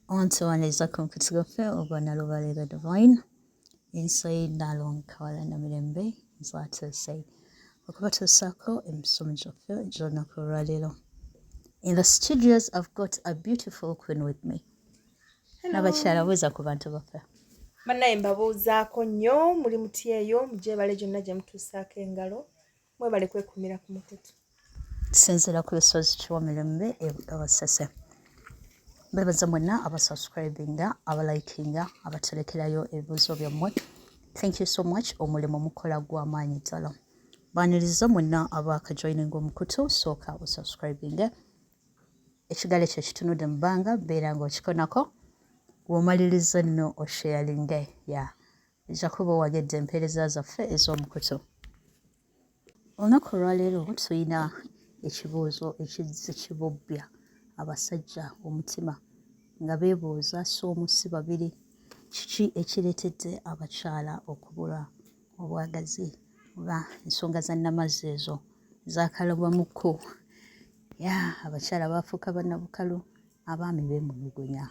Ontuwaniriza ku mukutu gwaffe ogwa Nalubale Divine ensi Nalongo Kawala Namirembe nzatuuse okubatuusaako emisomo gyaffe gy'olunaku olwaleero. In the studios I've got a beautiful queen with me. N'abakyala buuza ku bantu baffe. Bannaye mbabuuzaako nnyo, muli muti eyo mugyebale gyonna gye mutuusaako engalo, mwebale kwekuumira ku mukutu. Tusinziira ku lusozi Kiwamirembe e Busese. Mbebaza mwenna abasubscribinga, abalikinga, abaterekerayo ebibuuzo byammwe. Thank you so much, omulimu mukola gw'amaanyi ddala. Baaniriza mwenna abaakajoininga omukutu, sooka osubscribinge. Ekigalo ekyo kitunudde mu bbanga, beera ng'okikonako. Bw'omaliriza nno osharinge, ya ojja kuba owagedde empeereza zaffe ez'omukutu. Olunaku olwaleero tulina ekibuuzo ekizze kibobbya abasajja omutima nga beebuuza si omu si babiri, kiki ekireetedde abakyala okubulwa obwagazi oba ensonga za nnamazzi ezo zaakalabwamukko. Ya abakyala baafuuka bannabukalu, abaami beemulugunya.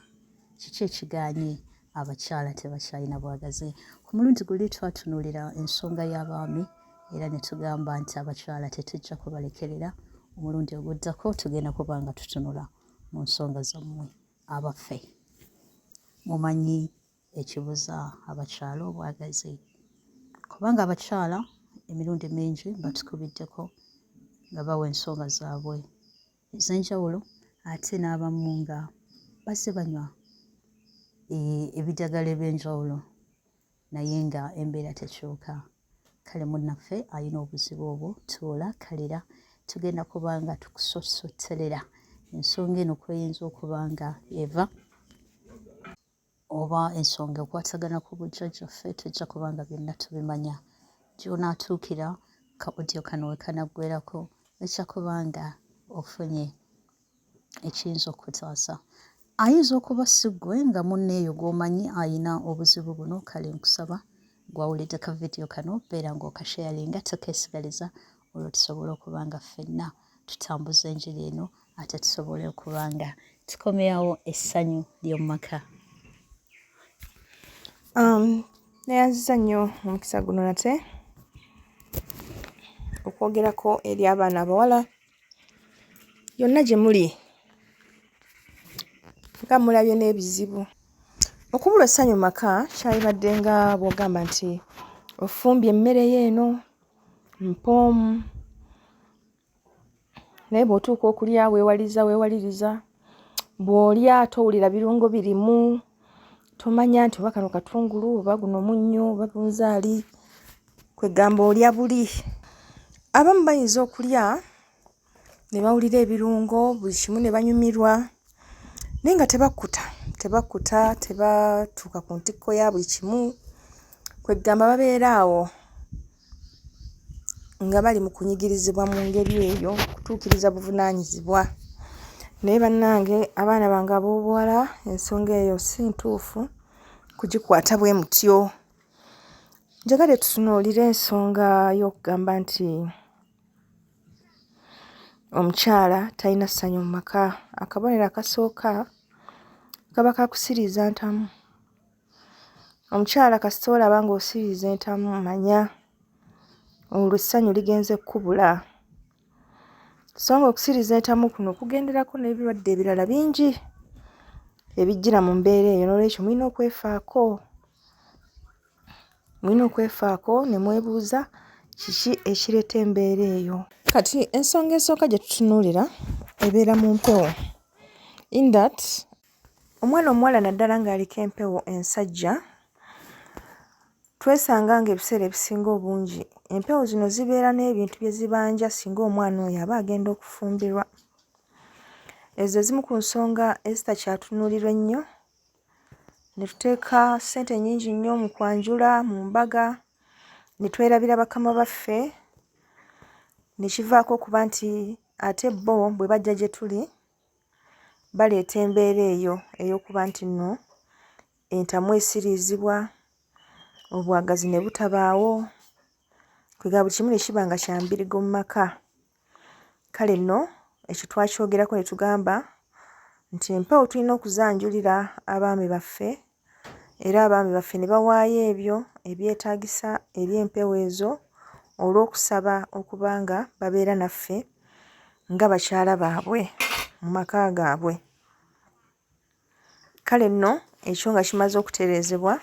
Kiki ekigaanye abakyala tebakyalina bwagazi? Ku mulundi guli twatunuulira ensonga y'abaami era ne tugamba nti abakyala tetujja kubalekerera. Omulundi oguddako tugenda kuba nga tutunula mu nsonga zammwe abaffe. Mumanyi ekibuza abakyala obwagazi? Kubanga abakyala emirundi mingi batukubiddeko nga bawa ensonga zaabwe ez'enjawulo ate n'abamu nga bazze banywa ebidagala eby'enjawulo naye nga embeera tekyuka. Kale munnaffe alina obuzibu obwo, tuula kalira, tugenda kuba nga tukusosotterera ensonga eno kw'eyinza okuba nga eva oba ensonga ekwatagana ku bujjajjaffe, tujja kuba nga byonna tubimanya. Gy'onaatuukira ka audio kano we kanaggweerako ojja kuba nga ofunye ekiyinza okukutaasa. Ayinza okuba si ggwe nga munno eyo gw'omanyi ayina obuzibu buno, kale nkusaba gw'awulidde ka vidiyo kano beera ng'okasharinga tokeesigaliza olwo tusobole okuba nga ffenna tutambuza enjiri eno ate tusobole okuba nga tukomyawo essanyu ly'omu maka. Neyanziza nnyo omukisa guno nate okwogerako eri abaana abawala yonna gye muli nga mulabye n'ebizibu. Okubulwa essanyu mu maka kyalibadde nga bw'ogamba nti ofumbye emmere yo eno mpoomu naye bw'otuuka okulya weewaliriza weewaliriza, bw'olya towulira birungo birimu, tomanya nti oba kano katungulu oba guno munnyo oba bunzaali, kwegamba olya buli. Abamu bayinza okulya ne bawulira ebirungo buli kimu ne banyumirwa naye nga tebakkuta, tebakkuta, tebatuuka ku ntikko ya buli kimu, kwegamba babeera awo nga bali mu kunyigirizibwa mu ngeri eyo kutuukiriza buvunaanyizibwa. Naye bannange abaana bange ab'obuwala ensonga eyo si ntuufu kugikwata bwe mutyo. Njagadde tutunuulire ensonga y'okugamba nti omukyala talina ssanyu mu maka. Akabonero akasooka kaba ka kusiriiza ntamu. Omukyala kasita olaba ng'osiriiza entamu manya olwo essanyu ligenze kkubula. So ng'okusiriiza entamu kuno kugenderako n'ebirwadde ebirala bingi ebijjira mu mbeera eyo noolwekyo mulina okwefaako. Mulina okwefaako ne mwebuuza kiki ekireeta embeera eyo. Kati ensonga esooka gye tutunuulira ebeera mu mpewo in that omwana omuwala naddala ng'aliko empewo ensajja twesanga ng'ebiseera ebisinga obungi empewo zino zibeera n'ebintu bye zibanja singa omwana oyo aba agenda okufumbirwa. Ezo ze zimu ku nsonga ezitakyatunuulirwa ennyo ne tuteeka ssente nnyingi nnyo mu kwanjula, mu mbaga ne twerabira bakama baffe ne kivaako okuba nti ate bo bwe bajja gye tuli baleeta embeera eyo ey'okuba nti nno entamu esiriizibwa, obwagazi ne butabaawo, kwegamba buli kimu ne kiba nga kya mbirigo mu maka. Kale nno ekyo twakyogerako ne tugamba Nti empewo tulina okuzanjulira abaami baffe era abaami baffe ne bawaayo ebyo ebyetaagisa eri empewo ezo olw'okusaba okuba nga babeera naffe nga bakyala baabwe mu maka gaabwe. Kale nno ekyo nga kimaze okutereezebwa,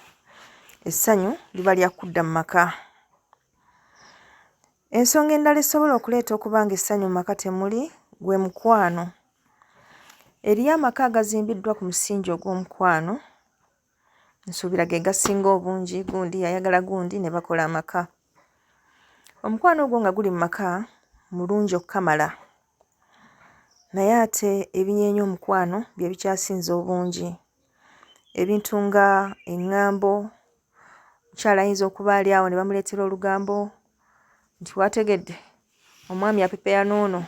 essanyu liba lya kudda mu maka. Ensonga endala esobola okuleeta okuba ng'essanyu mu maka temuli gwe mukwano. Eriyo amaka agazimbiddwa ku musingi ogw'omukwano, nsuubira ge gasinga obungi, gundi yayagala gundi ne bakola amaka. Omukwano ogwo nga guli mu maka mulungi okukamala naye ate ebinyeenya omukwano bye bikyasinze obungi. Ebintu nga eŋŋambo, omukyala ayinza okuba ali awo ne bamuleetera olugambo nti wategedde omwami apepeya n'ono.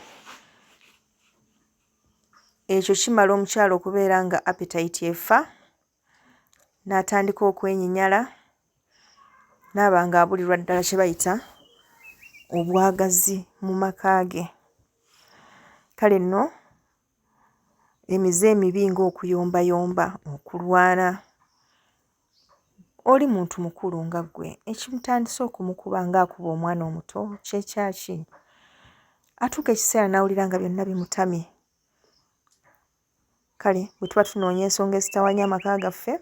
Ekyo kimala omukyala okubeera nga appetite efa n'atandika okwenyinyala n'aba ng'abulirwa ddala kye bayita obwagazi mu maka ge. Kale nno emize emibi ng'okuyombayomba, okulwana, oli muntu mukulu nga ggwe ekimutandise okumukuba ng'akuba omwana omuto kye kyaki? Atuuka ekiseera n'awulira nga byonna bimutamye. Kale bwe tuba tunoonya ensonga ezitawaanya amaka gaffe,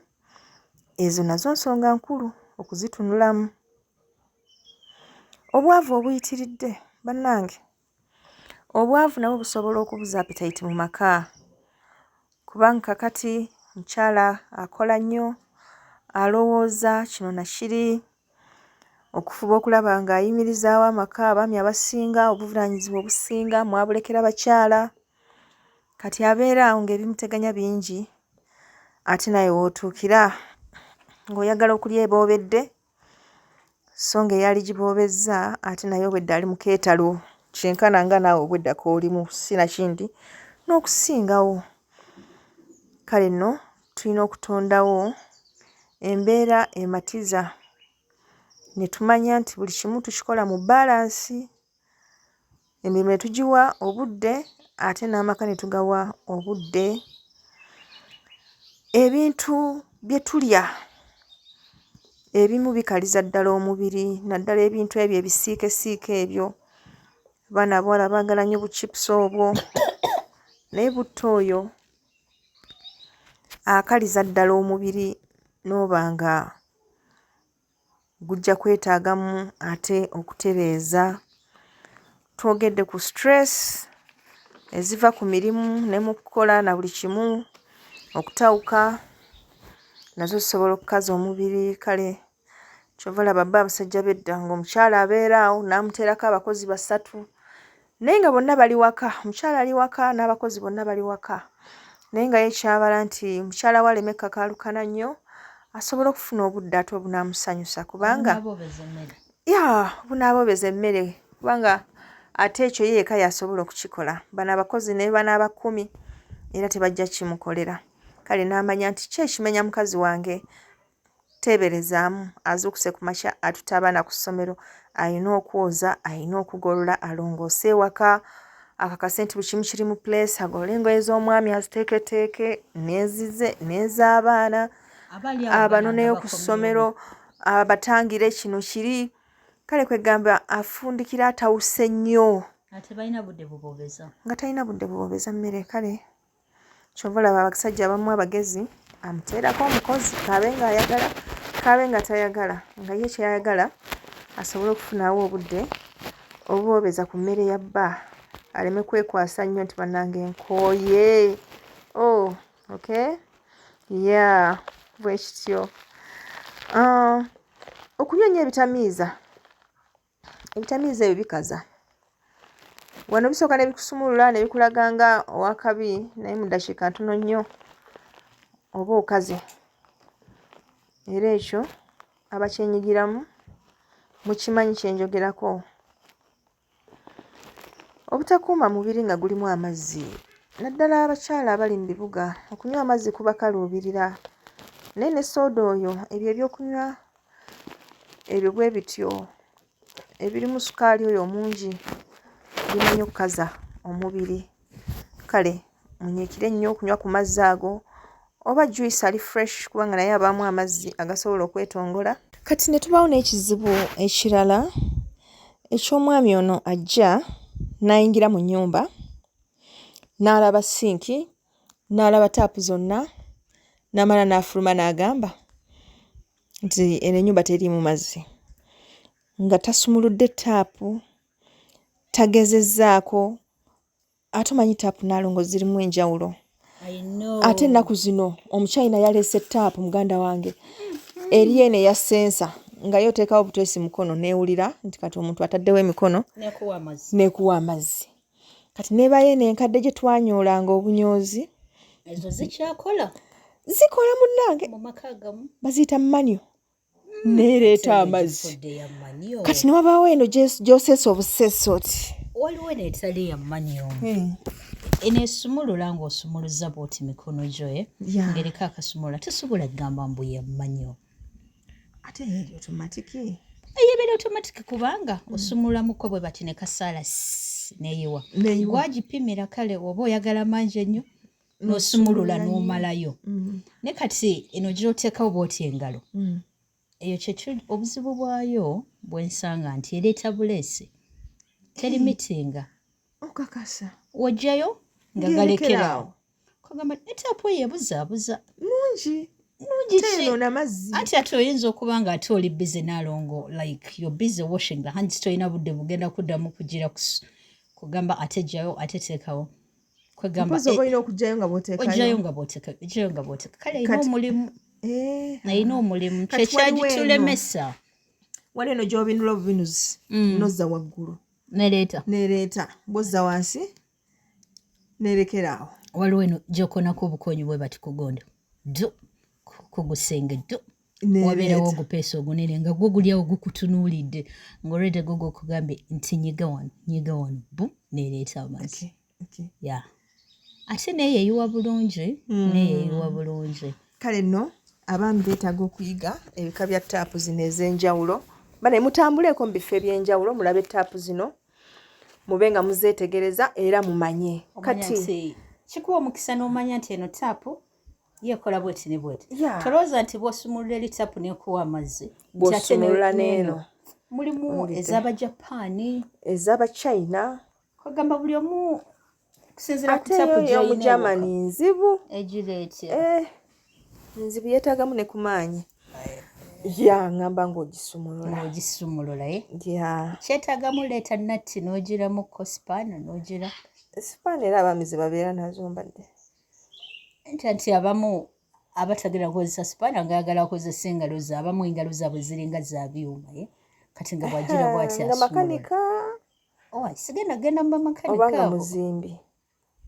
ezo nazo nsonga nkulu okuzitunulamu. Obwavu obuyitiridde bannange, obwavu nabwo busobola okubuza apetayiti mu maka kubanga kakati omukyala akola nnyo, alowooza kino na kiri, okufuba okulaba ng'ayimirizaawo amaka, abaami abasinga obuvunaanyizibwa obusinga mwabulekera bakyala. Kati abeera awo ng'ebimuteganya bingi ate naawe w'otuukira ng'oyagala okulya eboobedde so ng'eyaligiboobezza ate naye obwedda ali mu keetalo kyenkana nga naawe obwedda k'olimu sinakindi n'okusingawo. Kale nno tulina okutondawo embeera ematiza ne tumanya nti buli kimu tukikola mu bbaalansi. Emirimu ne tugiwa obudde ate n'amaka ne tugawa obudde. Ebintu bye tulya ebimu bikaliza ddala omubiri naddala ebintu ebyo ebisiikesiike ebyo. Abaana abawala baagala nnyo buchipusi obwo naye butto oyo akaliza ddala omubiri n'oba nga gujja kwetaagamu ate okutereeza. Twogedde ku stress eziva ku mirimu ne mu kukola na buli kimu, okutawuka nazo zisobola okukaza omubiri kale ky'ova olaba bo abasajja b'edda ng'omukyala abeera awo n'amuteerako abakozi basatu naye nga bonna bali waka, omukyala ali waka n'abakozi bonna bali waka naye nga ye ky'abala nti mukyala we aleme kukakaalukana nnyo asobole okufuna obudde ate obunaamusanyusa kubanga ya bunaaboobeza emmere kubanga ate ekyo ye yekka y'asobola okukikola. Bano abakozi ne banaaba kkumi era tebajja kimukolera. Kale n'amanya nti ki ekimenya mukazi wange Teeberezaamu, azuukuse ku makya atutte abaana ku ssomero, alina okwoza, alina okugolola, alongoose ewaka, akakase nti buli kimu kiri mu puleesi, agolole engoye z'omwami aziteeketeeke n'ezize n'ez'abaana, abanoneyo ku ssomero, abatangire kino kiri. Kale kwegamba afundikira atawuse nnyo. Nga talina budde buboobeza mmere kale. Kyova olaba abasajja abamu abagezi amuteerako omukozi kaabe ng'ayagala kaabe nga tayagala nga ye ky'ayagala asobole okufunawo obudde obuboobeza ku mmere ya bba aleme kwekwasa nnyo nti bannange nkooye oh okay yeah bwe kityo uh, okunywa ennyo ebitamiiza Ebitamiiza ebyo bikaza. Wano bisooka ne bikusumulula ne bikulaga nga ow'akabi naye mu ddakiika ntono nnyo oba okaze. Era ekyo abakyenyigiramu mukimanyi kye njogerako. Obutakuuma mubiri nga gulimu amazzi naddala abakyala abali mu bibuga okunywa amazzi kubakaluubirira naye ne sooda oyo ebyo ebyokunywa ebyo bwe bityo ebirimu sukaali oyo omungi bimanyi okukaza omubiri kale Munyiikire nnyo okunywa ku mazzi ago oba juice ali fresh kubanga naye abaamu amazzi agasobola okwetongola. Kati ne tubaawo n'ekizibu ekirala eky'omwami ono ajja n'ayingira mu nnyumba n'alaba sinki n'alaba taapu zonna n'amala n'afuluma n'agamba nti eno ennyumba teriimu mazzi nga tasumuludde taapu tagezezzaako ate omanyi taapu naalongo zirimu enjawulo ate ennaku zino omuchina yaleese taapu muganda wange eri eno eya sensa nga yo oteekawo buteesi mukono neewulira nti kati omuntu ataddewo emikono nekuwa amazzi kati nebayo eno enkadde gye twanyoolanga obunyoozi ezo zikyakola zikola munnange baziyita manyo neereeta amazzi kati newabaawo eno gyoseesa obuseesa oti waliwo eno etali ya manyo hmm. eno esumulula ng'osumuluza bwoti mikono gyo eh? ng'eriko akasumulula tosobola kugamba mbu ya manyo ate eri otomatiki eyebeera otomatiki kubanga hmm. osumululamuko bwe bati ne kasaala neyiwa gwagipimira kale oba oyagala mangi ennyo n'osumulula n'omalayo mm. ne kati eno gy'oteekawo bw'oti engalo mm. eyo kyekyo obuzibu bwayo bwensanga nti ereeta buleesi teri eh. mitinga okakasa wojjayo nga galekeraawo kagamba etaapu eyo ebuzaabuza nungi nungi anti ate oyinza okuba nga ate oli busy nalongo like you're busy washing the hands tolina budde bugenda kuddamu kugira kugamba ate jjayo ate teekawo kwegamba mpozi oba eh, olina okugyayo nga bwoteekayo ojjayo nga bwoteeka ojjayo nga bwoteeka kale erina omulimu eh, erina omulimu kyekyagitulemesa wali eno gyobinula obubinuzi mm. nozza waggulu nereeta nereeta bwozza wansi nerekera awo waliwo eno gyokonako obukonyi bwe bati kugonda du kugusenge du wabeerawo ogupeesa ogunene nga gwo gulyawo gukutunuulidde ng'olwedde gwo gwokugambye nti nyiga wano nyiga wano bu nereeta amazzi ya ate naye yeyiwa bulungi hmm. naye yeyiwa bulungi kale nno abaami beetaaga okuyiga ebika bya taapu zino ez'enjawulo bane mutambuleeko mu bifo eby'enjawulo mulabe taapu zino mube nga muzeetegereza era mumanye kati kikuwa omukisa n'omanya nti eno taapu yekola bweti ne bweti yeah. Tolowooza nti bwosumulula eri tapu nekuwa amazzi bwosumulula neeno mulimu ez'abajapaani ez'abachina kwegamba buli omu kusinzira ku tapu gy'omugermany nzibu egireete eh, nzibu yeetagamu ne ku maanyi ya ngamba ng'ogisumulula ng'ogisumulula eh? ya kyetaagamu leeta natti n'ogiramuko sipaana n'ogira sipaana era abaami ze babeera nazo mbadde nti anti abamu abatagenda kukozesa sipaana nga ayagala akozesa engalo ze abamu engalo zaabwe ziringa za byuma ye kati nga bwagira bwati nga makanika oh, sigenda genda mu bamakanika oba nga muzimbi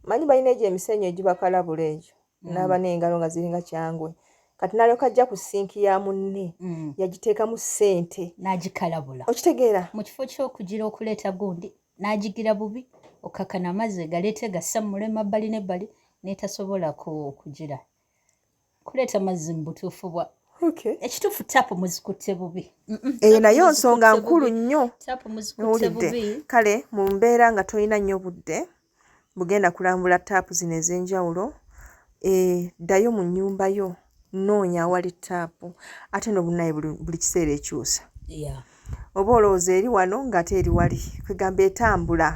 manyi balina egyo emisenyu egibakalabula egyo mm. n'aba n'engalo nga ziringa kyangwe kati nalyoka ajja ku sinki ya munne mm. yagiteekamu ssente n'agikalabula okitegeera mu kifo ky'okugira okuleeta gundi n'agigira bubi okakana amazzi galeete gasammule emabbali n'ebbali n'etasobola kugira kuleeta mazzi mu butuufu bwa ekituufu tapu muzikutte bubi eyo nayo nsonga nkulu nnyo owulidde kale mu mbeera nga tolina nnyo budde bugenda kulambula taapu zino ez'enjawulo eh, ddayo mu nnyumba yo noonya awali taapu ate nobunaye buli kiseera ekyusa oba olowooza eri wano ng'ate eri wali kwegamba etambula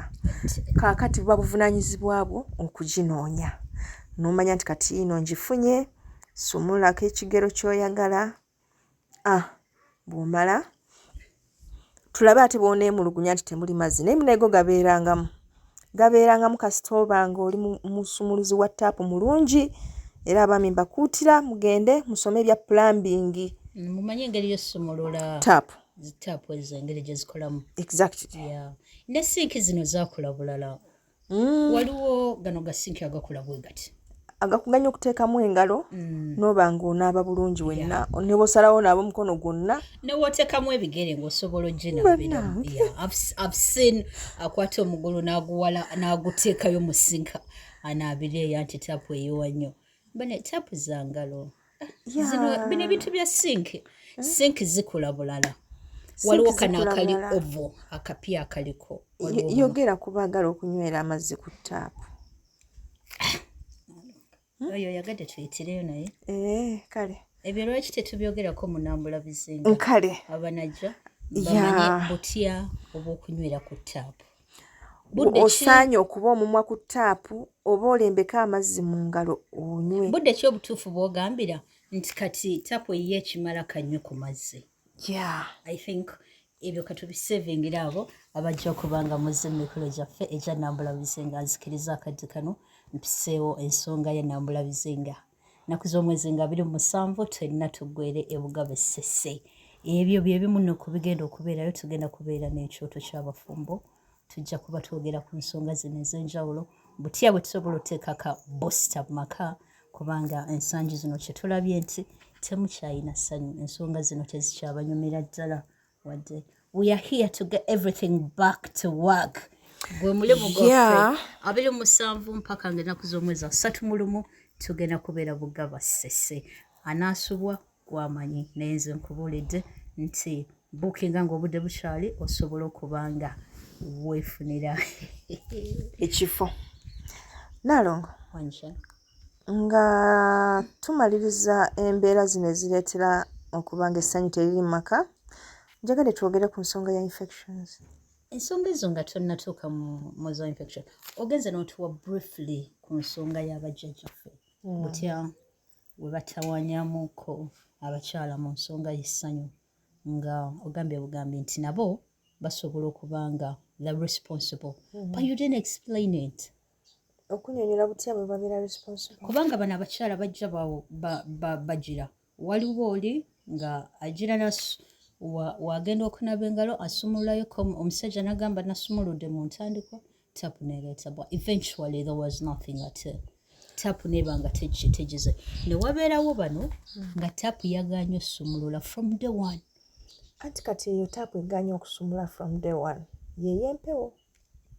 kaakati buba buvunaanyizibwa bwo okuginoonya n'omanya nti kati ino ngifunye sumulako ekigero ky'oyagala ah bw'omala tulabe ate bw'oneemulugunya nti temuli mazzi naye munaye go gabeerangamu gabeerangamu kasita oba nga oli musumuluzi wa ttaapu mulungi era abaami mbakuutira mugende musome ebya plumbing mumanye engeri yosumulula taapu zitaapu ezo engeri gyezikolamu exactly yeah. Ne sinki zino zakula bulala mm. Waliwo gano ga sinki agakula bwe gati agakuganya okuteekamu engalo mm. Noba nga onaaba bulungi wenna yeah. Nebwosalawo onaaba omukono gwonna newoteekamu ebigere ng'osobola oginaabiramu yeah. I've seen akwata omugulu n'aguwala n'aguteekayo mu sinka anaabire eyo anti taapu eyiwa nnyo bane taapu za ngalo yeah. Zino bino ebintu bya sinki eh? Sinki zikula bulala waliwo kano akali ovo akapya akaliko yogera ku baagala okunywera amazzi ku taapu. Oyo oyagadde tuyitireyo naye. Eh, kale. Ebyo lwaki tetubyogerako mu Nambula Bizinga? Kale. Abanajja bamanye butya obw'okunywera ku ttaapu. Osaanye okuba omumwa ku ttaapu oba olembeke amazzi mu ngalo onywe. Budde ki obutuufu bw'ogambira nti kati ttaapu eyiye ekimala kanywe ku mazzi? Yeah. I think ebyo katubisevingira abo abajja okuba nga muzze mu mikolo gyaffe egya Nambula Bizinga. Nzikiriza akadde kano mpiseewo ensonga ya Nambula Bizinga. Nnaku z'omwezi nga 27 twenna tuggwere e Bugabe Ssese. Ebyo bye bimu nno ku bigenda okubeerayo. Tugenda kubeera n'ekyoto ky'abafumbo, tujja kuba twogera ku nsonga zino ez'enjawulo, butya bwe tusobola oteeka ka booster mu maka, kubanga ensangi zino kye tulabye nti temukyayina ssanyu, ensonga zino tezikyabanyumira ddala wadde. We are here to get everything back to work. Gwe mulimu gwaffe. 27 mpaka nga ennaku z'omwezi 31 tugenda kubeera Bugaba Ssese. Anaasubwa gwamanyi, naye nze nkubuulidde nti bookinga ng'obudde bukyali osobola okuba nga weefunira ekifo. Naalongo, Wanja. Nga tumaliriza embeera zino ezireetera okuba nga essanyu teriri mu maka, njagadde twogere ku nsonga ya infections. Ensonga ezo nga tonnatuuka mu za infection, ogenze n'otuwa briefly ku nsonga y'abajjajjaffe, butya we batawanyamuko abakyala mu nsonga y'essanyu, nga ogambye bugambi nti nabo basobola okuba nga the responsible, but you didn't explain it. Okunyonyola butya bwe babeera responsible? Kubanga bano abakyala bajja bagira waliwo oli nga agira wagenda okunaaba engalo asumululayo, omusajja nagamba nasumuludde mu ntandikwa, tapu nereeta bwa eventually there was nothing at all, tapu neba nga tegize. Ne wabeerawo bano nga tapu yaganye osumulula from day one. Anti kati eyo taapu eganye okusumula from day one yey'empewo.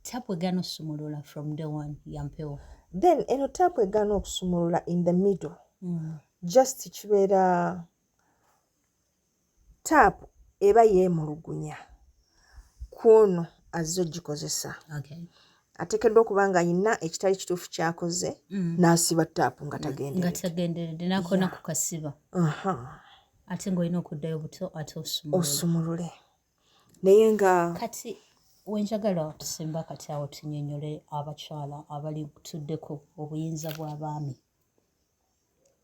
Tapu egaana osumulula from day one ya mpewo. Then eno taapu egaana okusumulula in the middle, just kibeera taapu eba yeemulugunya ku ono azze ogikozesa. Ateekeddwa okuba nga ayina ekitali kituufu ky'akoze n'asiba taapu nga nga tagenderedde. Tagenderedde n'akona ku kasiba. Ate ng'olina okuddayo buto ate osumulule. Osumulule naye nga Kati wenjagala tusimba kati awo tunnyonnyole abakyala abali tuddeko obuyinza bw'abaami,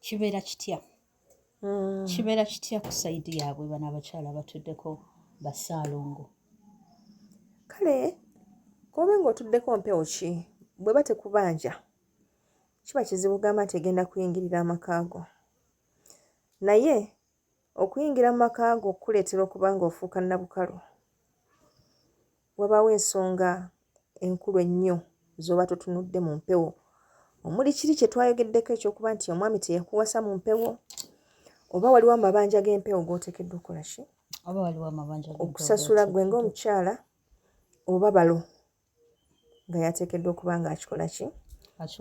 kibeera kitya? Kibeera kitya ku side yaabwe bano abakyala batuddeko basaalongo? Kale kobe ng'otuddeko mpewo ki, bw'eba tekubanja kiba kizibu gamba nti egenda kuyingirira amaka go, naye okuyingira mu maka go kukuleetera okuba ng'ofuuka nnabukalu. Wabaawo ensonga enkulu ennyo z'oba totunudde mu mpewo, omuli kiri kye twayogeddeko ekyokuba nti omwami teyakuwasa mu mpewo, oba waliwo amabanja g'empewo g'oteekeddwa okukola ki? Oba waliwo amabanja g'empewo okusasula gwe g'oteekeddwa. Ng'omukyala oba balo nga yateekeddwa okuba ng'akikola ki?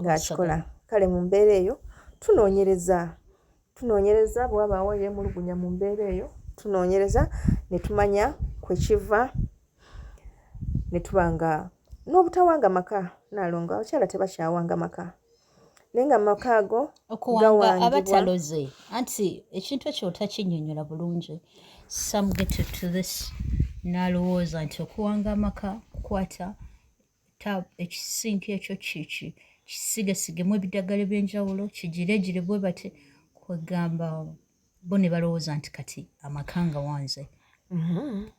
Ng'akikola. Kale mu mbeera eyo tunoonyereza bwe wabaawo yeemulugunya mu mbeera eyo, tunoonyereza ne tumanya kwe kiva, ne tuba nga n'obutawanga maka. Naalongo, abakyala tebakyawanga maka, naye nga maka ago okuwanga gawangibwa. Abataloze anti ekintu ekyo otakinnyonnyola bulungi, some get to this n'alowooza nti okuwanga amaka kukwata ekisinki ekyo kiki kisigasigemu ebiddagala ebyenjawulo kigiregire bwe bati kwegamba bo ne balowooza nti kati amaka nga wanze.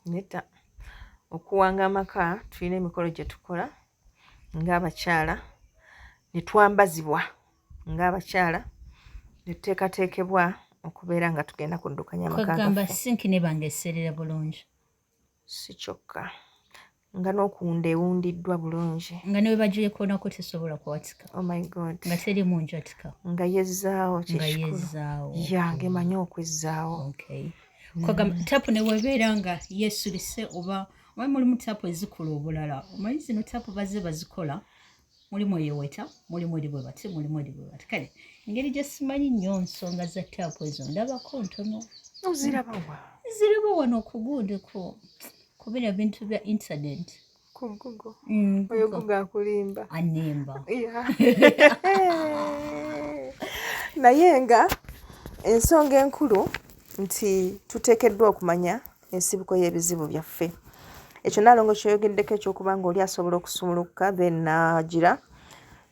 Nedda, okuwanga amaka tulina emikolo gye tukola ng'abakyala ne twambazibwa ng'abakyala ne tuteekateekebwa okubeera nga tugenda kuddukanya amaka kwegamba gaffe. Sinki nebanga eserera bulungi. Si kyokka, nga n'okuwunda ewundiddwa bulungi. Nga ne bwe bagyekoonako tesobola kuwatika. Oh my God. Nga terimu njatika. Nga yezzaawo. Nga Kyekikulu. Yezzaawo. Ya, ng'emanyi okwezzaawo. Okay, kwegamba tapu ne webeera nga yeesulise oba omanyi mulimu tapu ezikola obulala, omanyi zino tapu bazze bazikola, mulimu eyeweta, mulimu eri bwe bati, mulimu eri bwe bati. Kale engeri gye simanyi nnyo nsonga za tapu ezo, ndabako ntono. Ozirabawa? Zirimu wano okugundi ku kubira bintu bya internet. Ku Google? Oyo Google akulimba. Anemba. Naye nga ensonga enkulu nti tuteekeddwa okumanya ensibuko y'ebizibu byaffe. Ekyo Nnaalongo ky'oyogeddeko eky'okuba ng'oli asobola okusumulukuka then n'agira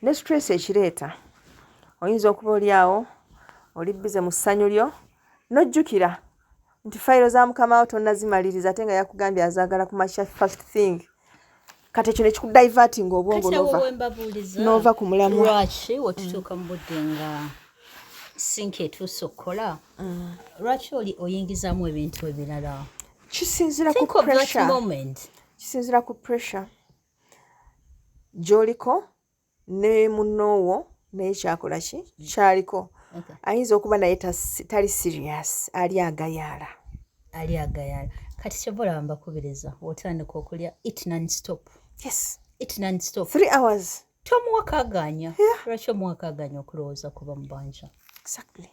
ne stress ekireeta. Oyinza okuba oli awo oli bbize mu ssanyu lyo n'ojjukira nti fayiro za mukama wo tonnazimaliriza ate nga yakugambye azaagala ku makya first thing. Kati ekyo ne kikudivertinga obwongo Kati awo n'ova wembabuuliza n'ova ku mulamwa. Lwaki wetutuuka mu budde nga sinki etuuse okukola, lwaki oli oyingizaamu ebintu ebirala? Kisinziira ku Think of that pressure. moment. Kisinziira ku pressure gy'oliko ne munnoowo naye kyakola ki kyaliko. Ayinza okuba naye tali serious, ali agayaala. Ali agayaala. Kati kyova olaba mbakubiriza, bw'otandika okulya, eat non-stop. Eat non-stop. 3 hours. Tomuwa kaganya. Lwaki omuwa kaganya okulowooza kuba mubanja? Exactly,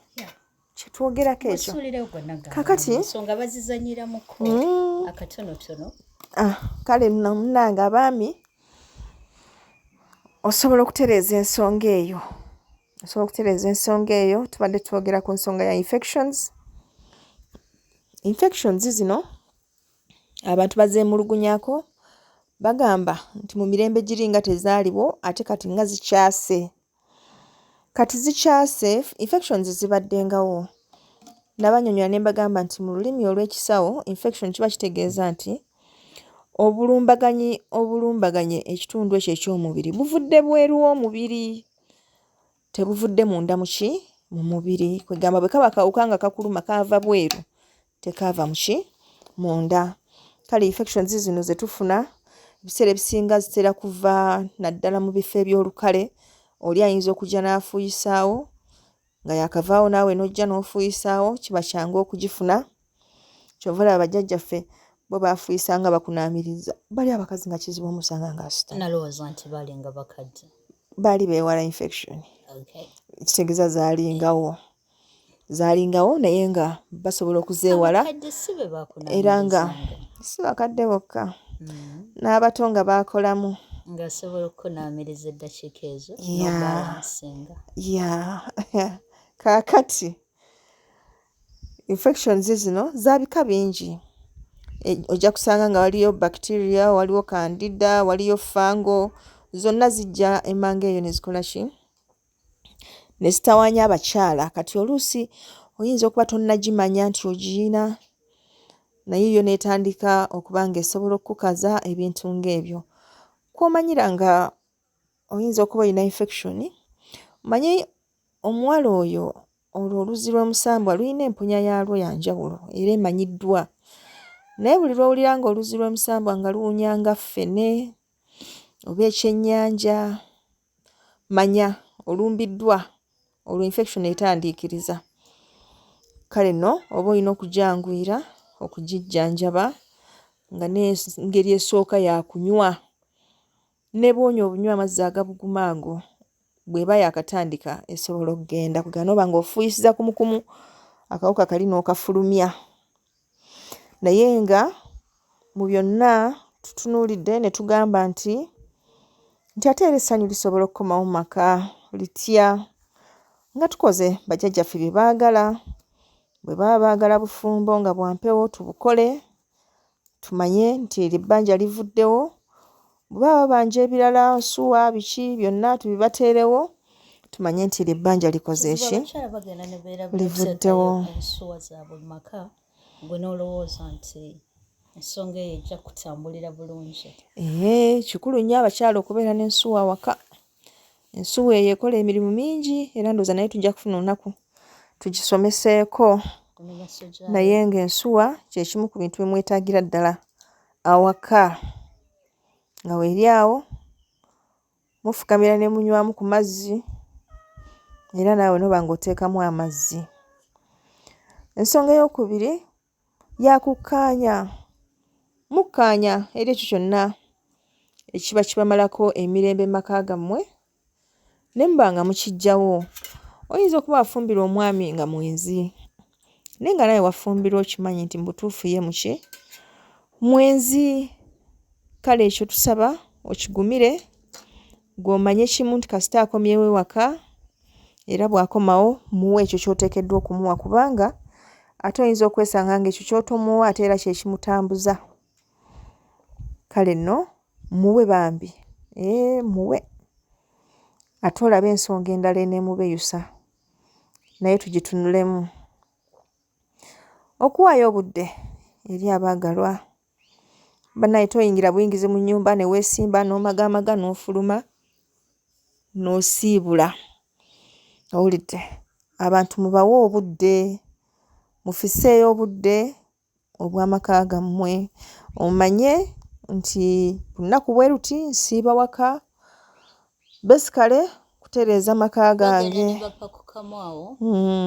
kyetwogerako ekyo. Musuulirewo gonna. Kakati- Ensonga bazizanyiramuko akatonotono. Ah, kale nno munnange abaami, osobola okutereeza ensonga eyo, osobola okutereeza ensonga eyo. Tubadde twogera ku nsonga ya infections. Infections zino abantu bazeemulugunyako, bagamba nti mu mirembe giri nga tezaaliwo, ate kati nga zikyase, kati zikyase. Infections zibaddengawo. Nabanyonyola ne mbagamba nti mu lulimi olw'ekisawo infection kiba kitegeeza nti obulumbaganyi obulumbaganye ekitundu ekyo eky'omubiri buvudde bweru w'omubiri, tebuvudde munda muki mu mubiri. Kwegamba bwe kaba kawuka nga kakuluma, kaava bweru, tekaava muki munda. Kale infections zino ze tufuna ebiseera ebisinga zitera kuva naddala mu bifo eby'olukale. Oli ayinza okujja n'afuuyisaawo nga yakavaawo, naawe n'ojja n'ofuuyisaawo, kiba kyangu okugifuna. Kyova olaba bajjajjaffe bo bafuuyisanga bakunaamiriza. Bali abakazi nga kizibu omusanga ng'asitama. Nalowooza nti baalinga bakadde. Baali beewala infection. Kitegeeza zaalingawo, zaalingawo, naye nga basobola okuzeewala. Abakadde si be Era nga bakunaamirizanga? Si bakadde bokka, n'abato nga baakolamu. Ng'asobola okukunaamiriza eddakiika ezo n'obalansinga. Ya, kaakati infections zino za bika bingi. Ojja kusanga nga waliyo bacteria, waliwo candida, waliyo fungal. Zonna zijja emmanga eyo ne zikola ki, ne zitawaanya abakyala. Kati oluusi oyinza okuba tonnagimanya nti ogiyina, naye yo n'etandika okuba ng'esobola okukukaza ebintu ng'ebyo. Kw'omanyira nga oyinza okuba olina infection, omanyi omuwala oyo olwo oluzzi lw'omusambwa lulina empunya yaalwo ya njawulo era emanyiddwa. Naye buli lw'owulira ng'oluzzi lw'omusambwa nga luwunya nga ffene oba ekyennyanja, manya olumbiddwa, olwo infection etandiikiriza. Kale nno oba olina okugyanguyira okugijjanjaba, nga n'engeri esooka ya kunywa. Ne bw'onywa obunywa amazzi agabuguma ago, bw'eba yaakatandika esobola okugenda. Kwegamba n'oba ng'ofuuyisiza kumukumu, akawuka kali n'okafulumya. Naye nga mu byonna tutunuulidde ne tugamba nti ate era essanyu lisobola okukomawo mu maka litya? Nga tukoze bajjajjaffe bye baagala. Bwe baba baagala bufumbo nga bwa mpewo, tubukole, tumanye nti eryo ebbanja livuddewo. Bwe baba babanja ebirala, nsuwa, biki, byonna tubibateerewo, tumanye nti eryo ebbanja likoze Kizibu ki? abakyala bagenda ne beerabira Livuddewo. okuteekayo ensuwa zaabwe mu maka, gwe n'olowooza nti ensonga eyo ejja kutambulira bulungi. Ee, kikulu nnyo abakyala okubeera n'ensuwa awaka. Ensuwa eyo ekola emirimu mingi, era ndowooza naye tujja kufuna olunaku tugisomeseeko. Emigaso gyayo. Naye ng'ensuwa kye kimu ku bintu bye mwetaagira ddala awaka, nga weeri awo mufukamira ne munywamu ku mazzi, era naawe n'oba ng'oteekamu amazzi. Ensonga eyookubiri yakukkaanya. Mukkaanya eri ekyo kyonna ekiba kibamalako emirembe mu maka gammwe ne muba nga mukiggyawo. Oyinza okuba wafumbirwa omwami nga mwenzi, naye nga naawe wafumbirwa okimanyi nti mu butuufu ye muki mwenzi. Kale ekyo tusaba okigumire, ggwe omanye kimu nti kasita akomyewo ewaka. Era bw'akomawo muwe ekyo ky'oteekeddwa okumuwa kubanga ate oyinza okwesanga ng'ekyo ky'otomuwa ate era kye kimutambuza. Kale nno muwe bambi, ee muwe ate olabe ensonga endala eneemubeyusa naye tugitunulemu. Okuwaayo obudde eri abaagalwa. Bannaaye toyingira buyingizi mu nnyumba ne weesimba n'omagaamaga n'ofuluma n'osiibula. Owulidde? Abantu mubawe obudde, mufisseeyo obudde obw'amaka gammwe omanye nti lunaku bwe luti nsiiba waka basically kutereeza maka Bagenda gange. ne bapakukamu awo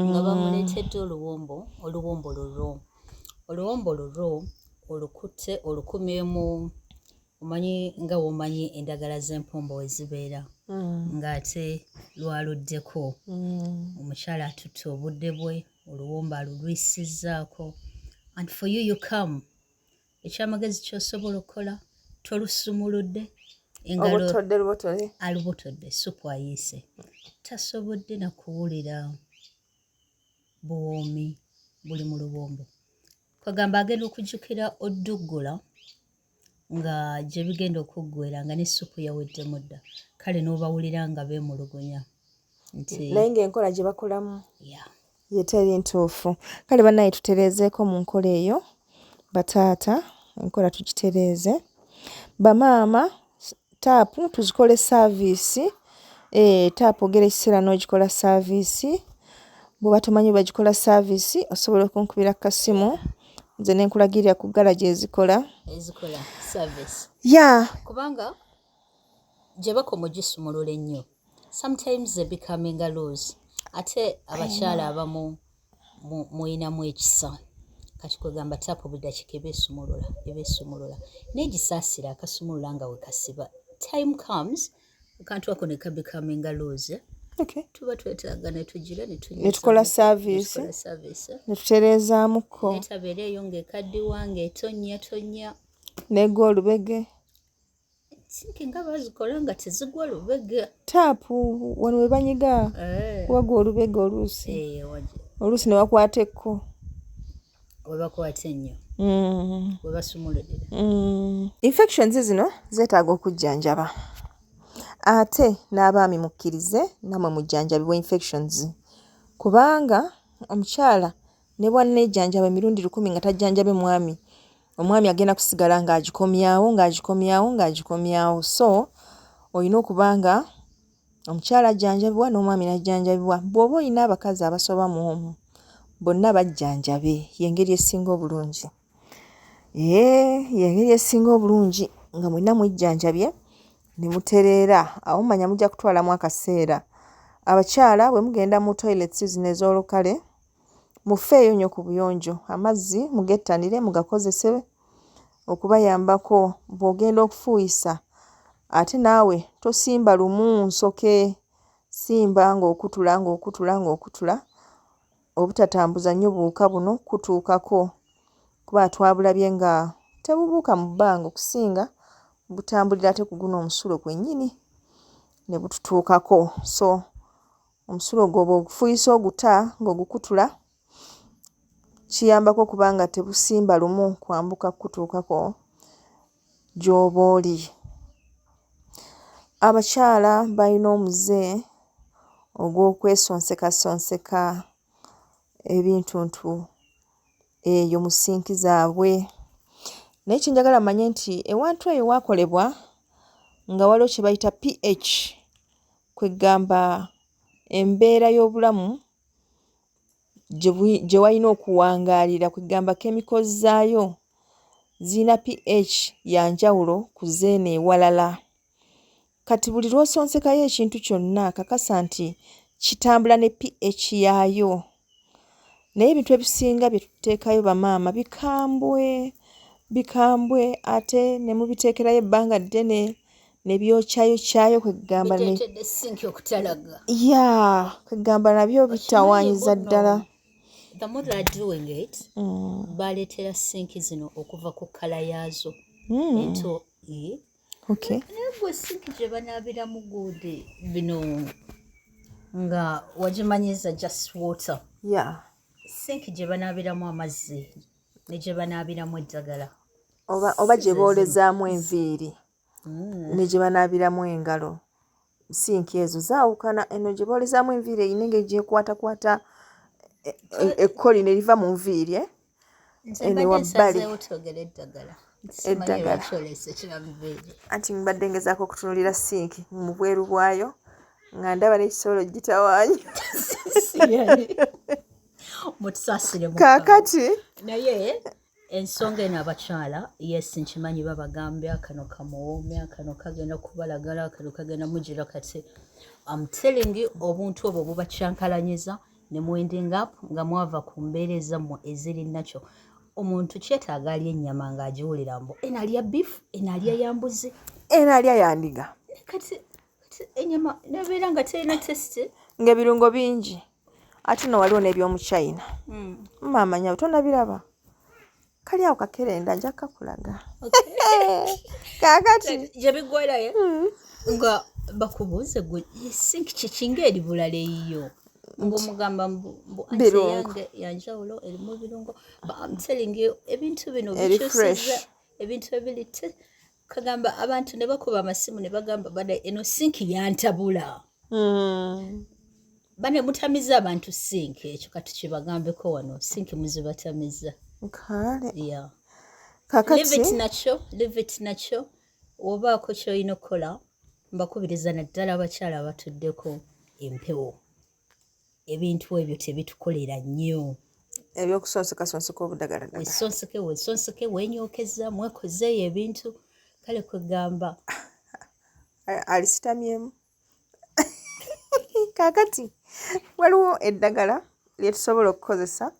nga bamuleetedde oluwombo, oluwombo lulwo, oluwombo lulwo olukutte olukumyemu, omanyi nga bw'omanyi endagala z'empombo we zibeera, ng'ate lwaluddeko. Omukyala atutte obudde bwe, oluwombo alulwisizzaako and for you, you come. Ekyamagezi ky'osobola okukola, tolusumuludde engalo. Obotodde lubotole. Alubotodde, supu ayiise, tasobodde na kuwulira buwoomi buli mu luwombo. Kwegamba agenda okujjukira odduggula nga gye bigenda okuggwera nga ne ssupu yaweddemu dda. Kale n'obawulira nga beemulugunya nti Naye ng'enkola gye bakolamu ye teri ntuufu. Kale bannaye tutereezeeko mu nkola eyo, bataata enkola tugitereeze. Bamaama taapu tuzikole service, taapu ogera ekiseera n'ogikola service. Bw'oba tomanyi bwe bagikola service osobola okunkubira ku kasimu nze ne nkulagirira ku garagi ezikola. Ezikola service. Yeah. Kubanga gye bakoma ogisumulula ennyo, sometimes they becoming loose. Ate abakyala abamu muyinamu ekisa. Kati kwegamba taapu buli dakiika eba esumulula, eba esumulula. Naye gisaasira akasumulula nga we kasiba. Time comes akantu ako ne kabecominga loose. Okay. Tuba twetaaga ne tugira ne Ne tukola service. Ne tukola service. Ne tutereezaamukko. N'etabeera eyo ng'ekaddiwa ng'etonnya tonnya. N'egwa olubege. Sinki nga bazikola nga tezigwa lubege. Taapu wano we banyiga wagwa olubege oluusi. Oluusi ne wakwata ekko. We bakwata ennyo. We basumululira. Infections zino zeetaaga okujjanjaba. Ate n'abaami mukkirize nammwe mujjanjabibwe infections. Kubanga omukyala ne bw'aneejjanjaba emirundi 1000 nga tajjanjabye mwami, omwami agenda kusigala ng'agikomyawo ng'agikomyawo ng'agikomyawo. So olina okuba nga omukyala ajjanjabibwa n'omwami n'ajjanjabibwa. Bw'oba olina abakazi abasoba mu omu, bonna bajjanjabe, y'engeri esinga obulungi. Y'engeri esinga obulungi nga mwenna mwejjanjabye ne mutereera. Awo manya mujja kutwalamu akaseera. Abakyala bwe mugenda mu toilets zino ez'olukale, mufeeyo nnyo ku buyonjo. Amazzi mugettanire mugakozese okubayambako. Bw'ogenda okufuuyisa ate naawe tosimba lumu nsoke, simba ng'okutula ng'okutula ng'okutula obutatambuza nnyo buwuka buno kutuukako kuba twabulabye nga tebubuuka mu bbanga okusinga butambulira ate ku guno omusulo gwennyini ne bututuukako. So omusulo gw'oba ogufuuyisa oguta ng'ogukutula kiyambako okuba nga tebusimba lumu kwambuka kukutuukako gy'oba oli. Abakyala balina omuze ogw'okwesonsekasonseka ebintuntu eyo mu sinki zaabwe. Naye kye njagala mumanye nti ewantu eyo waakolebwa nga waliwo kye bayita pH, kwe ggamba embeera y'obulamu gye walina okuwangaalira, kwe ggamba chemicals zaayo ziyina pH ya njawulo ku z'eno ewalala. Kati buli lw'osonsekayo ekintu kyonna kakasa nti kitambula ne pH yaayo. Naye ebintu ebisinga bye tuteekayo bamaama bikambwe, bikambwe ate ne mubiteekerayo ebbanga ddene ne byokyayokyayo kwe ggamba ne Biteetedde sinki okutalaga. Yeah, kwe ggamba nabyo bitawaanyiza ddala. The more they are doing it, baleetera sinki zino okuva ku colour yaazo ento. Naye gwe sinki gye banaabiramu guudi bino. Nga wagimanyiza just water. Yeah. Sink gye banaabiramu amazzi ne gye banaabiramu eddagala. Oba gye boolezaamu enviiri ne gye banaabiramu engalo. Sinki ezo zaawukana. Eno gye boolezaamu enviiri erina engeri gyekwatakwata ekkoli ne liva mu nviiri, eh? Nze Eno mbadde wabbali. nsazeewo twogere eddagala. Simanyi Eddagala. lwaki oleese kiramuviiri. Anti mbadde ngezaako okutunuulira sinki mu bweru bwayo nga ndaba n'ekisobola ogitawaanya. Mutusaasire Mukama. Kaakati Naye ensonga eno abakyala, yes, nkimanyi babagambya kano kamuwoomya, kano kagenda kubalagala, kano kagenda mugira. Kati I'm telling you, obuntu obwo bubakyankalanyiza ne mu ending up nga mwava ku mbeera ezammwe eziri nakyo. Omuntu kyetaaga alya ennyama ng'agiwulira mbu eno alya beef, eno alya ya mbuzi. Eno alya yandiga. Kati ennyama nebeera nga terina taste. Ng'ebirungo bingi. Ate no waliwo n'ebyomuchina. Maama nyawe, tonabiraba? Kali awo kakerenda, nja kakulaga. Kaakati gye biggwerayo nga bakubuuze gwe sinki kikinga eri bulala eyiyo, ng'omugamba mbu anti Birungo. eyange yanjawulo, erimu birungo. But I'm telling you, ebintu bino Eri bikyusiza fresh. ebintu ebiri kagamba abantu ne bakuba amasimu ne bagamba, "Bada eno sinki yantabula." Bane mutamiza abantu sinki, ekyo kati kibagambeko wano, sinki muzibatamiza. Kale. Yeah. Kakati Leave it nakyo, leave it nakyo. Obaako kyolina okukola, mbakubiriza naddala abakyala abatuddeko empewo, ebintu ebyo tebitukolera nnyo. Ebyokusonseka obudagaladagala. Wesonseke, wesonseke, wenyookeza, mwekozeeyo ebintu, kale kwegamba. Alisitamyemu. Kaakati waliwo eddagala lye tusobola okukozesa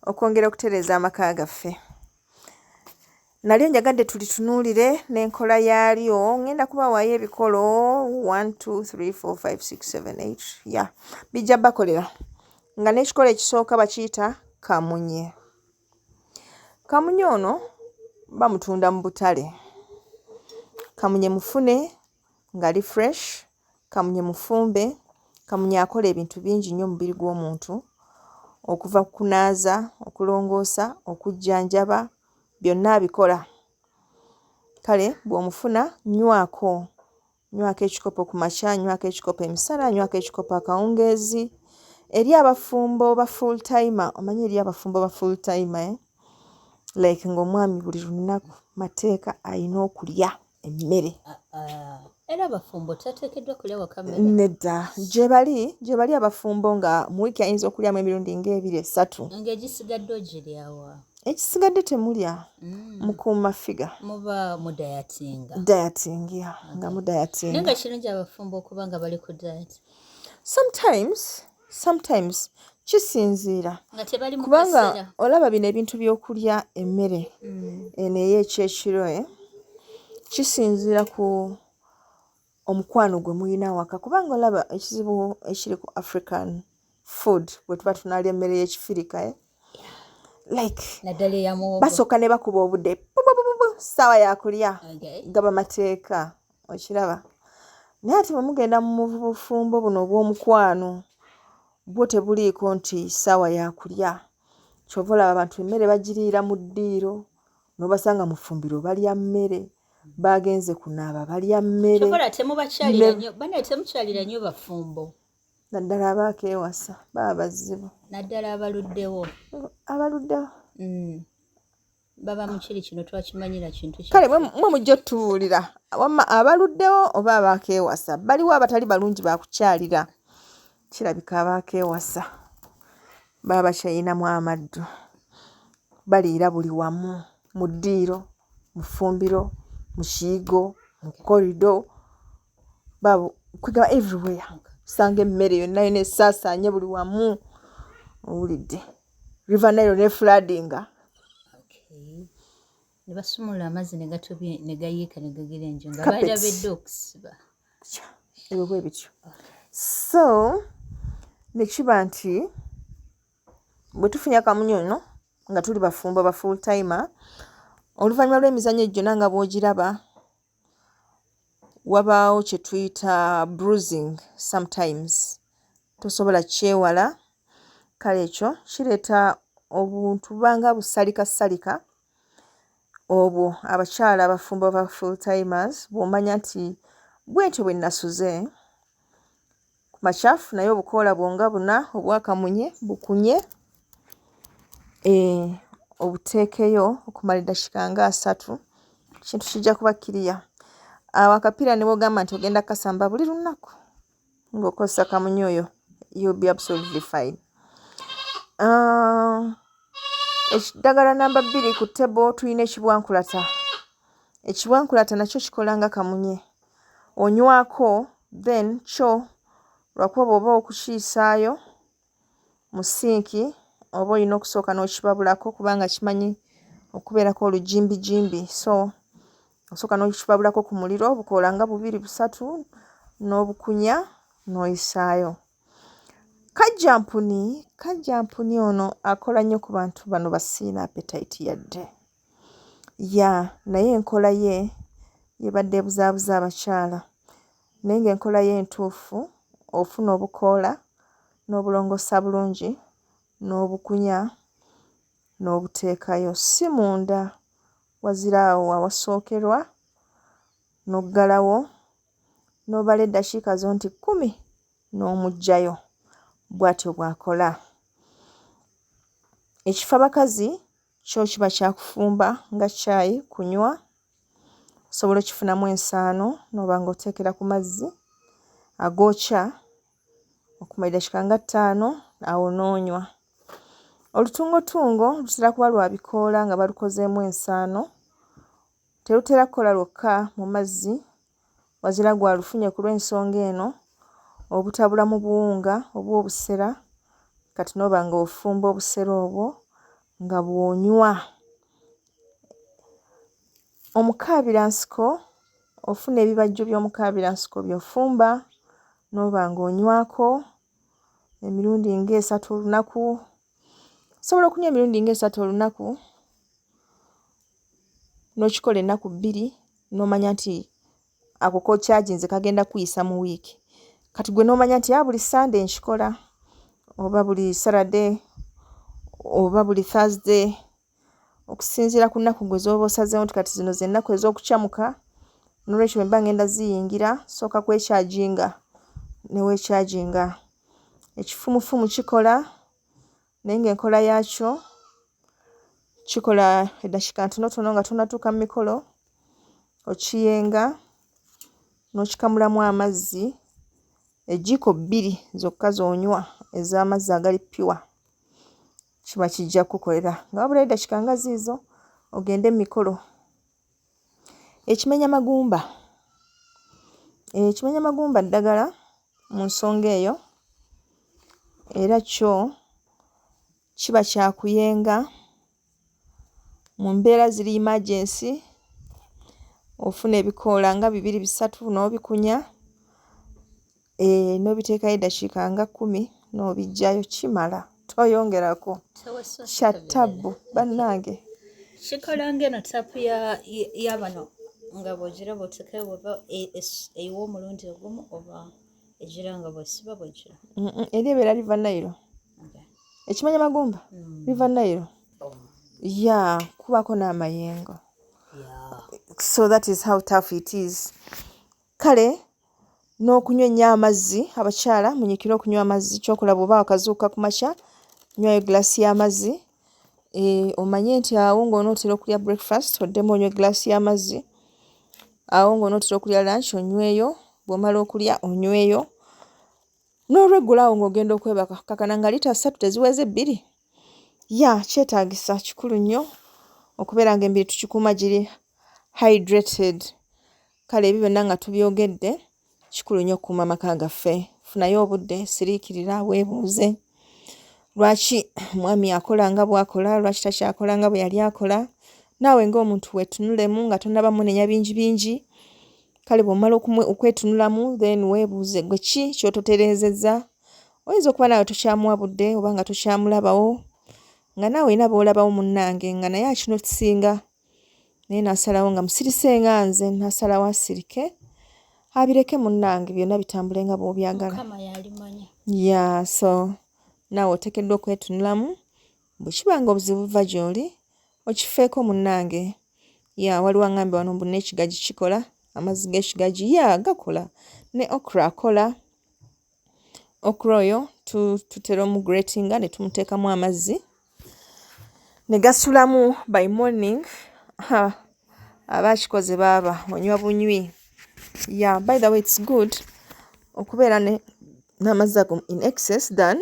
okwongera okutereeza amaka gaffe. Nalyo njagadde tulitunuulire n'enkola yaalyo. Ŋŋenda kubawaayo ebikolo 1 2 3 4 5 6 7 8 ya bijja bakolera nga n'ekikolo ekisooka bakiyita kamunye. Kamunye ono bamutunda mu butale. Kamunye mufune ng'ali fresh, kamunye mufumbe. Kamunye akola ebintu bingi nnyo mu mubiri gw'omuntu, okuva ku kunaaza, okulongoosa, okujjanjaba, byonna abikola. Kale bw'omufuna nywako, nywako ekikopo ku makya, nywako ekikopo emisana, nywako ekikopo akawungeezi. Eri abafumbo ba full timer, omanyi eri abafumbo ba full timer, eh? Like ng'omwami buli lunaku mateeka alina okulya emmere. Era abafumbo tateekeddwa kulya waka mmere? Nedda, gye bali abafumbo nga mu wiiki ayinza okulyamu emirundi ng'ebiri, esatu. Ng'egisigadde ogiryawa? Ekisigadde temulya, mukuuma figure. Muba mudietinga. Dieting, ya, nga Naye mudietinga. Nga kirungi abafumbo okuba nga bali ku diet? Sometimes kisinziira. Nga tebali mu Kubanga kaseera. olaba bino ebintu by'okulya emmere eno ey'ekyekiro, eh? Kisinziira ku omukwano gwe muyina awaka, kubanga olaba ekizibu ekiri ku African food, bwe tuba tunaalya emmere y'ekifirika, eh? Like naddala eyamuwogo. Basooka ne bakuba obudde pupupupu, ssaawa yakulya. Gaba mateeka, okiraba? Naye ate bwe mugenda mu bufumbo buno obw'omukwano, bwo tebuliiko nti ssaawa yakulya. Kyova olaba abantu emmere bagiriira mu ddiiro, n'obasanga mu ffumbiro balya mmere, bagenze kunaaba balya mmere. Kyokola temubakyalira nnyo, banaye temukyalira nnyo bafumbo. Naddala abaakeewasa baba bazibu. Naddala abaluddewo. Abaluddewo. Baba mukiri kino twakimanyira kintu. Kale mwe mujja otubuulira wamma abaluddewo oba abaakeewasa baliwo abatali balungi bakukyalira. Kirabika abaakeewasa baba bakyayinamu amaddu, baliira buli wamu, mu ddiiro, mu ffumbiro, mu kiyigo, mu korido, kwegamba everywhere. Osanga emmere yonna yonna esaasaanye buli wamu, owulidde River Nile ne floodinga. Ne basumulula amazzi ne gatobye ne gayiika ne gagira enju nga Carpets. balabedde okusiba. Ebyo bwe bityo. So ne kiba nti bwe tufunya kamunye ono nga tuli bafumbo ba full timer, oluvannyuma lw'emizannyo egyo gyonna nga bw'ogiraba, wabaawo kye tuyita bruising sometimes. Tosobola kukyewala. Kale ekyo kireeta obuntu buba nga busalikasalika obwo abakyala abafumbo ba full timers bw'omanya nti bwentyo bwe nasuze ku makya funayo obukoola bwo nga buna obwa kamunye bukunye eh, obuteekeyo okumala eddakiika nga asatu ekintu kijja kuba kiriya. Awo akapiira ne bw'ogamba nti ogenda kukasamba buli lunaku ng'okozesa kamunye oyo you'll be absolutely fine. Ah, ekiddagala namba bbiri ku table tulina ekibwankulata. Ekibwankulata nakyo kikola nga kamunye. Onywako then kyo lwakuba bw'oba okukiyisaayo mu sinki oba olina okusooka n'okibabulako kubanga kimanyi okubeerako olujimbijimbi so osooka n'okibabulako ku muliro obukoola nga bubiri busatu n'obukunya n'oyisaayo. Kajjampuni, kajjampuni ono akola nnyo ku bantu bano ba siyina appetite yadde. Ya naye enkola ye y'ebadde ebuzaabuza abakyala naye ng'enkola ye entuufu ofuna obukoola n'obulongoosa bulungi n'obukunya n'obuteekayo si munda wazira awo awasookerwa n'oggalawo n'obala eddakiika zo nti kkumi n'omuggyayo. Bw'atyo bw'akola. Ekifabakazi Kyo kiba kya kufumba nga caayi kunywa, osobola okifunamu ensaano n'oba ng'oteekera ku mazzi agookya okumala eddakiika nga ttaano awo n'onywa. Olutungotungo lutera kuba lwa bikoola nga balukozeemu ensaano, terutera kukola lwokka mu mazzi wazira gwalufunye ku lw'ensonga eno, obutabula mu buwunga oba obusera kati n'oba ng'ofumba obusera obwo nga bw'onywa. Omukaabiransiko ofuna ebibajjo by'omukaabiransiko by'ofumba n'oba ng'onywako emirundi ng'esatu olunaku. Osobola okunywa emirundi ng'esatu olunaku n'okikola ennaku bbiri n'omanya nti ako k'okyaginze kagenda kukuyisa mu wiiki. Kati gwe n'omanya nti a buli Ssande nkikola oba buli Saturday oba buli Thursday okusinziira ku nnaku gwe z'oba osazeewo nti kati zino ze nnaku ez'okucamuka noolwekyo bwe mba ngenda ziyingira sooka kwekyaginga ne weekyaginga. Ekifumufumu kikola naye ng'enkola yaakyo kikola eddakiika ntonotono nga tonnatuuka mu mikolo, okiyenga n'okikamulamu amazzi ejjiiko bbiri zokka z'onywa ez'amazzi agali pure kiba kijja kukukolera nga wabulayo eddakiika nga ziizo ogende mu mikolo. Ekimenya magumba, ekimenya magumba ddagala mu nsonga eyo era kyo kiba kya kuyenga mu mbeera ziri emergency ofuna ebikoola nga bibiri bisatu n'obikunya N'obiteekayo eddakiika nga kkumi n'obiggyayo kimala toyongerako kya ttabbu bannange. Kikola ng'eno ttaapu ya bano nga bw'ogiraba oteekayo bw'oba eyiwa omulundi ogumu oba egira nga bw'osiba bw'egira. Eri ebeera River Nile. Ekimanya magumba mm. River Nile. Yeah, kubako n'amayengo. So that is how tough it is. Kale n'okunywa ennyo amazzi, abakyala munyiikire okunywa amazzi. Ky'okola bw'oba wakazuukuka ku makya, nywayo ggiraasi y'amazzi omanye nti awo ng'onootera okulya breakfast oddemu onywe ggiraasi y'amazzi, awo ng'onootera okulya lunch onyweyo, bw'omala okulya onyweyo. N'olweggulo awo ng'ogenda okwebaka okkakkana nga liita ssatu teziweze bbiri. Yeah kyetaagisa kikulu nnyo okubeera ng'emibiri tugikuuma giri hydrated. Kale ebyo byonna nga tubyogedde, kikulu nnyo okukuuma amaka gaffe. Funayo obudde, siriikirira, weebuuze lwaki omwami akola nga bw'akola, lwaki takyakola nga bwe yali akola. Naawe ng'omuntu weetunulemu nga tonnaba munenya bingi bingi. Kale bw'omala okwetunulamu then weebuuze ggwe ki ky'ototereezezza. Oyinza okuba naawe tokyamuwa budde oba nga tokyamulabawo nga naawe olina b'olabawo munnange nga naye akinotisinga naye n'asalawo nga musirise nga nze n'asalawo asirike. Abireke munnange byonna bitambule nga bw'obyagala. Mukama yalimanya. Yeah, so naawe oteekeddwa okwetunulamu bwe kiba nga obuzibu buva gy'oli okifeeko munnange. Yeah, waliwo angambye wano mbu n'ekigagi kikola, amazzi g'ekigagi, yeah, gakola ne okra akola. Okra oyo tutera omugratinga ne tumuteekamu amazzi ne gasulamu by morning. Ha, aba akikoze baaba onywa bunywi. Yeah, by the way it's good okubeera n'amazzi ago in excess than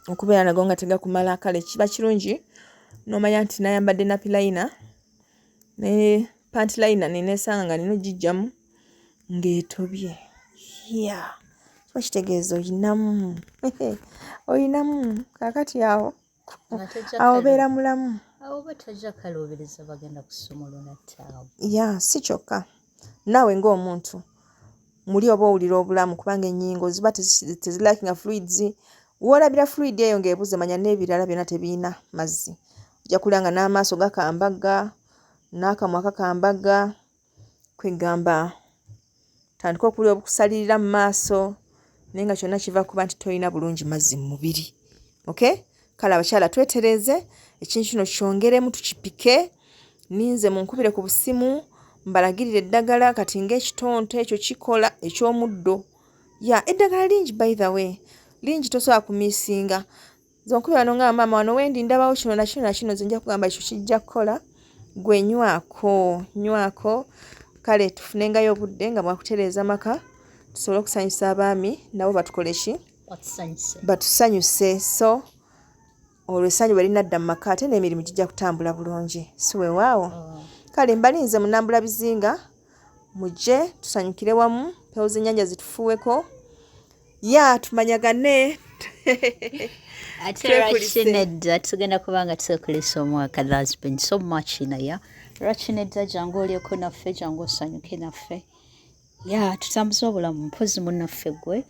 okubeera nago nga tegakumala. Kale kiba kirungi n'omanya nti nayambadde nappy liner ne pant liner neneesanga nga nina ogiggyamu ng'etobye. Yeah, kiba kitegeeza oyinamu oyinamu. Kaakati awo awo obeera mulamu. Awo oba tojja kaluubiriza bagenda kusumulula ttaabu. Yeah, si kyokka naawe ng'omuntu muli oba owulira obulamu kubanga ennyingo ziba tezilackinga fluids. W'olabira fluid eyo ng'ebuze manya n'ebirala byonna tebiyina mazzi. Ojja kulaba nga n'amaaso gakambaga n'akamwa kakambaga, kwegamba tandika okuwulira obukusalirira mu maaso naye nga kyonna kiva kuba nti tolina bulungi mazzi mu mubiri. Okay? Kale abakyala twetereeze ekintu kino kyongeremu tukipike. Ninze munkubire ku busimu mbalagirire eddagala kati ng'ekitonto ekyo kikola eky'omuddo. Yeah, eddagala lingi by the way, lingi tosobola kumisinga. Nze onkubira wano nga maama wano wendi ndabawo kino na kino na kino, nze nja kugamba ekyo kijja kukola gwe nywako nywako. Kale tufunengayo obudde nga bwakutereeza maka tusobole okusanyusa abaami nabo batukole ki? Batusanyuse. So olwo essanyu bwe linadda mu maka ate n'emirimu gijja kutambula bulungi, si weewaawo? Oh. Kale mbalinze munambula bizinga mujje tusanyukire wamu, mpewo z'ennyanja zitufuuweko, ya tumanyagane. Ate lwaki nedda, tugenda kuba nga twekulisa omwaka. That's been so much inaya. Lwaki nedda, jangu olyeko naffe, jangu osanyuke naffe, ya tutambuze obulamu. Mpozi munnaffe gwe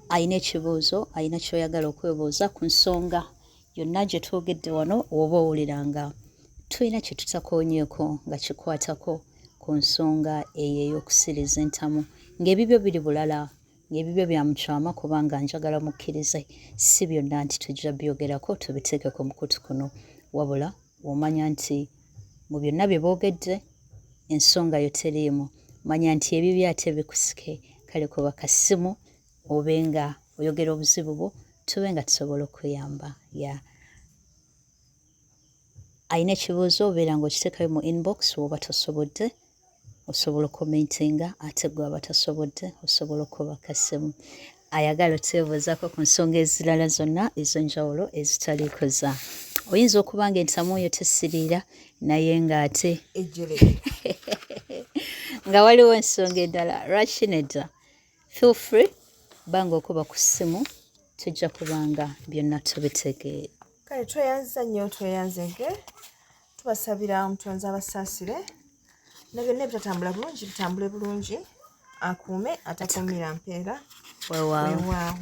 alina ekibuuzo, alina kyoyagala okwebuuza ku nsonga yonna gye twogedde wano, oba owulira nga tulina kye tutakoonyeeko nga kikwatako ku nsonga eyo ey'okusiriza entamu, ng'ebibyo biri bulala, ng'ebibyo bya mukyama, kubanga njagala mukkirize si byonna nti tujja byogerako tubiteeke ku mukutu kuno, wabula omanya nti mu byonna bye boogedde ensonga yo teriimu, manya nti ebibyo ate bikusike. Kale kuba kasimu obe nga oyogera obuzibu bwo tube nga tusobola okuyamba. Ya, alina ekibuuzo obeera ng'okiteekayo mu inbox, woba tosobodde osobola okucommentinga, ate gwe aba tasobodde osobola okuba kasimu ayagala otwebuuzaako ku nsonga ezirala zonna ez'enjawulo ezitaliiko za oyinza okuba nga entamu yo tesiriira naye ng'ate nga waliwo ensonga endala. Lwaki nedda, feel free banga okuba ku ssimu, tujja kubanga byonna tubitegeera. Kale tweyanziza nnyo, tweyanzege, tubasabira omutonzi abasaasire na byonna ebitatambula bulungi bitambule bulungi, akuume atakuumira mpeera. Weewaawo. Weewaawo.